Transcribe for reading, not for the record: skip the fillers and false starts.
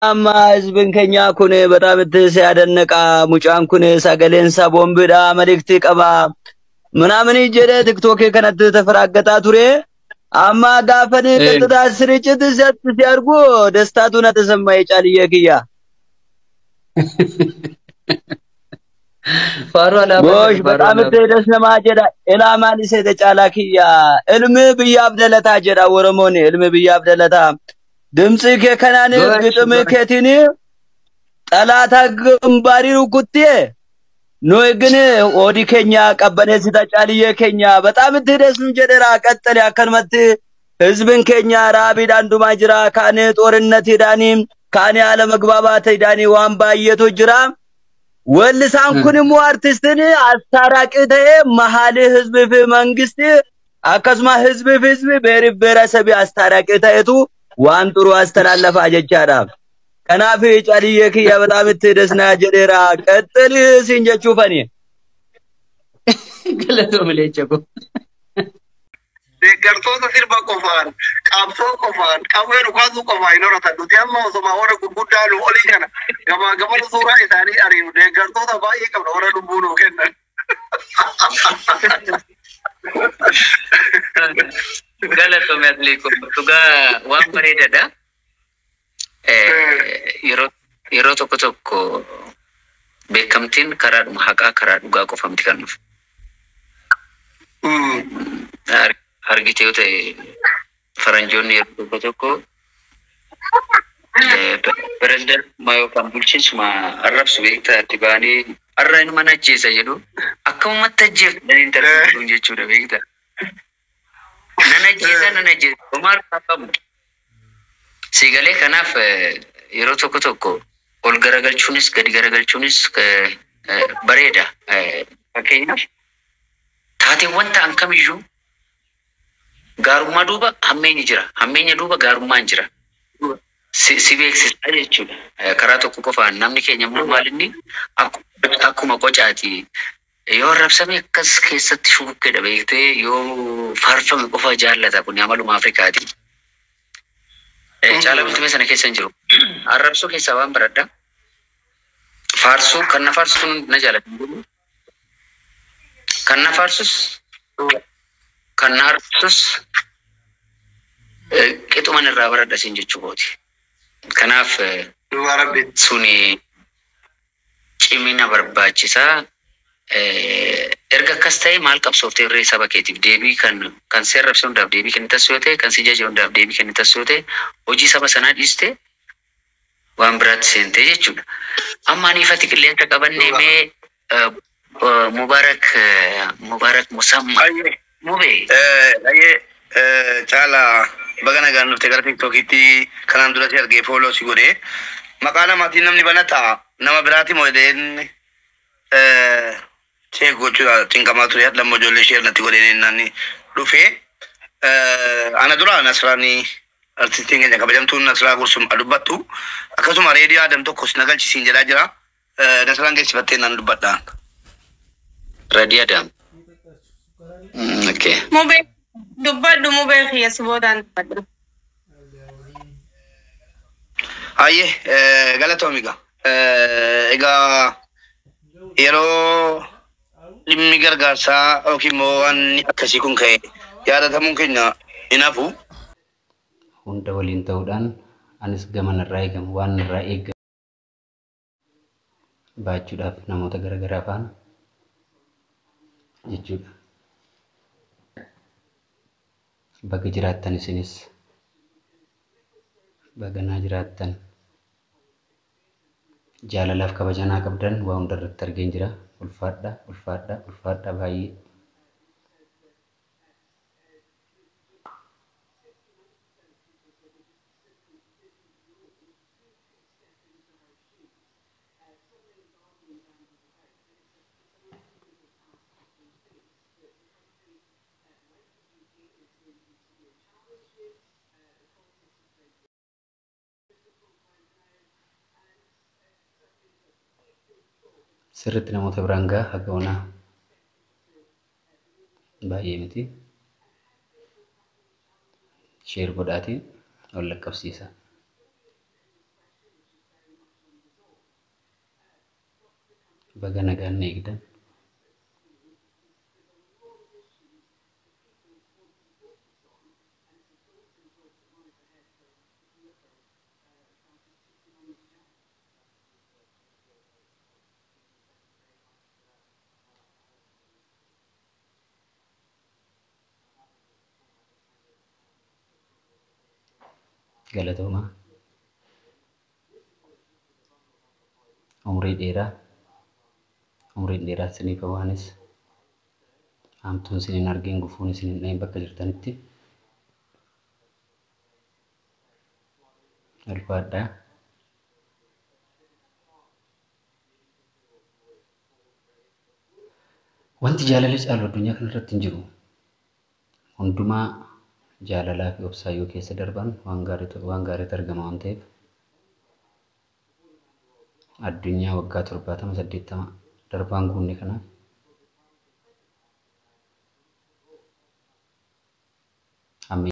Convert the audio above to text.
Amma hizbin keenya kun በጣም ሲያደንቃ mucaan kun sagaleen isaa boombiidha, maliktii qaba ምናምን jedhee tiktookii kanatti ተፈራገጣ ture. Amma gaafan ቀጥታ ስርጭት ሲያርጉ ደስታቱ na ተሰማኝ ጫልዬ kiyya. Faaruu alaabaa Gosh jedhu, faaruu በጣም alaabaa. ደስ nama jedha. Ilaamaan isee caalaa kiyya. Ilmi biyyaaf dhalataa jedha Oromoon, ilmi biyyaaf dhalataa. Dimtsi kee kanaan Gosh, ግጥም gosh. keetiin ጠላታ ግንባሪ rukuttee nuyi ግን ኦዲ keenya qabbaneessita caaliyee keenya በጣም ደስ nu jedheera. Qaxxale akkanumatti ህዝብን keenya raabiidhaan dhumaa jira. Kaan ጦርነትidhaan, kaan አለመግባባትidhaan waan baay'eetu jira. Weellisaan kun immoo artistiin አስታራቂ ta'ee መሀል ህዝብ fi መንግስት akkasuma ህዝብ fi ህዝብ ብሔር ብሔረሰብ አስታራቂ ta'etu waan ጥሩ አስተላለፋ jechaadha. Kanaaf caliyyee kiyya በጣም itti ደስና jedheera. Qaxxali siin jechuufani. Galatoomi leenca koo. Deeggartoota sirba qofaan, qabsoo qofaan, qawwee dhukaasuu qofaan hin horatan. Nuti amma osoma warra gurguddaa nu olii kana gamaa gamana suuraa isaanii ari'u deeggartoota baay'ee qabna warra lubbuu nuu kennan. Galatoomi Atleekoo. Dhugaa waan bareedaadha. Yeroo tokko tokko beekamtiin karaadhuma haqaa, karaa dhugaa qofamti kan dhufu. Argite yoo ta'e faranjoonni yeroo tokko tokko pirezidaantummaa yookaan bulchiinsuma arrabsu beektaa, itti ba'anii har'a inuma na ajjeesa jedhu, akkamumatti ajjeeftu interviiyuun jechuudha beektaa. Nan ajjeesa, nan ajjeesa homaa harkaa qabu. Siigalee kanaaf yeroo tokko tokko ol garagalchuunis gadi garagalchuunis bareeda. Fakkeenyaaf taateewwan ta'an kamiyyuu gaarummaa duuba hammeenyi jira. Hammeenya duuba gaarummaan jira. Si beeksisa jechuudha. Karaa tokko qofaan namni keenya immoo maal inni akkuma qocaati. Yoo arrabsame akkas keessatti shukkedha beektee, yoo faarfame qofa jaallata, kun amaluma Afrikaati. Caalaa Bultumee sana keessa hin jiru. Arrabsoo keessaa waan baradha. Faarsuu kan na faarsuun na jaalatu. Kan na faarsus kan na arrabsus qixuman irraa baradha siin jechuu kooti. Kanaaf Dhugaa rabbi. Suni cimina barbaachisaa. Erga akkas ta'e maal qabsooftee irree saba keetiif deebii kan si arrabse hundaaf deebii kennitas yoo ta'e, kan si jaje hundaaf deebii kennitas yoo ta'e, hojii saba sanaa dhiiste waan biraatti seentee jechuudha. Amma ani ifatti qilleensa qabannee mee Mubarak Mubarak Musamma Ayyee. Mubee. Ayyee, Caalaa, baga nagaan dhufte gara tiktookiitti. Kanaan dura si argee follow si godhee maqaa namaatiin namni banataa nama biraati moo jedheen check gochuudha cinqamaa ture. Lamma ijoollee ishee natti godheen inni dhufee ana dura Nasraanii artistiin keenya kabajamtuun Nasraa Gursum dubbattu, akkasuma reediyoo Adam tokkos na galchisiin jedhaa jira. Nasraan geessifattee naan dubbadha. Radii Adam. Okay. Mubee dubbadhu, mubee kiyya, si boodaan dubbadhu. Hayyee, galatoomi egaa. Egaa yeroo dhimmi gargaarsaa yookiin immoo waan akkasii kun ka'e yaadatamuun keenya hin hafu. Hunda waliin ta'uudhaan anis gama narraa eegamu, waan narraa eegamu baachuudhaaf namoota garaagaraa faana jechuudha. Baga jiraattan isinis, baga naa jiraattan, jaalalaaf kabaja naa qabdan waa hunda irratti argeen jira. Ulfaadha, ulfaadha, ulfaadha baay'ee. Sirriitti namoota biraan gaha, haga onaa baay'ee miti. Share godhaatii wal lakkaabsiisa. Baga nagaan na eegdan. Galatoomaa. Umrii dheeraa. Umriin dheeraa isiniif hawaanis hamtuun isin hin argin, gufuun isin hin dhahin bakka jirtanitti. Ulfaadhaa. Wanti jaalala caalu addunyaa kanarratti hin jiru. Hundumaa jaalalaa fi obsaa yoo keessa darban waan gaariitu argama waan ta'eef addunyaa waggaa 70 80 darbaan guunne kanaaf amma